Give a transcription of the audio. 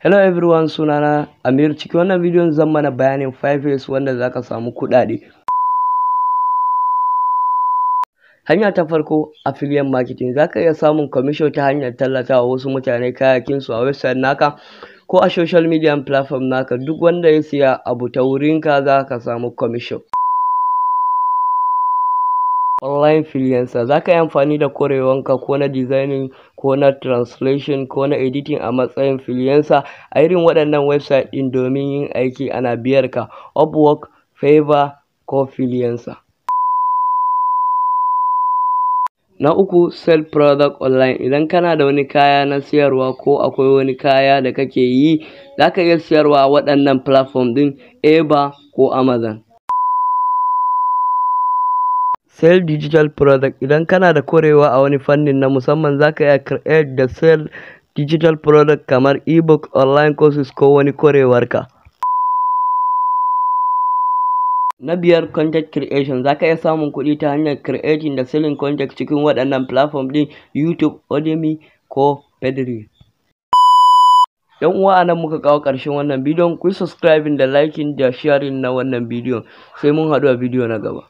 Hello everyone, sunana Amir. Cikin wannan bidiyon zan mana bayanin 5 ways wanda zaka samu kuɗaɗe. Hanya ta farko, affiliate marketing. Zaka iya samun commission ta hanyar tallatawa wasu mutane kayayyakin su a website naka ko a social media platform naka. Duk wanda ya siya abu ta wurinka, zaka samu commission. Online freelancer: za ka yi amfani da kwarewanka ko na designing, ko na translation, ko na editing a matsayin freelancer a irin waɗannan website ɗin domin yin aiki ana biyar ka: Upwork, Fiverr ko Freelancer. Na uku, sell product online. Idan kana da wani kaya na siyarwa ko akwai wani kaya da kake yi, za ka iya siyarwa a waɗannan platform ɗin: eBay ko Amazon. Sell digital product: idan kana da kwarewa a wani fannin na musamman, za ka iya create da sell digital product kamar ebook, online courses ko wani kwarewarka. Na biyar, content creation. Za ka iya samun kuɗi ta hanyar creating da selling content cikin waɗannan platform ɗin: YouTube, Udemy ko Patreon. Yan uwa, anan muka kawo ƙarshen wannan bidiyon. Ku yi subscribing da liking da sharing na wannan bidiyon. Sai mun haɗu a bidiyo na gaba.